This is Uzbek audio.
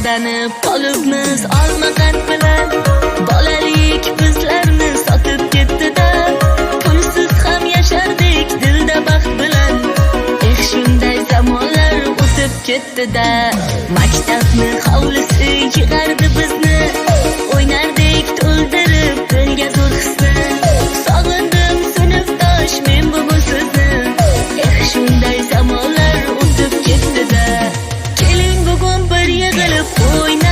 Aldanib qolibmiz olma qand bilan. Bolalik bizlarni sotib ketdi-da. Pulsiz ham yashardik dilda baxt bilan. Eh, shunday zamonlar o'tib ketdi-da. Maktabni hovlisi yig'ardi bizni. O'ynardik to'ldirib dilga zo'r hisni. Sog'indim, sinfdosh, men bugun sizni. Eh, shunday zamonlar o'tib ketdi-da. Keling, bugun bir yig'ilib o'ynaylik.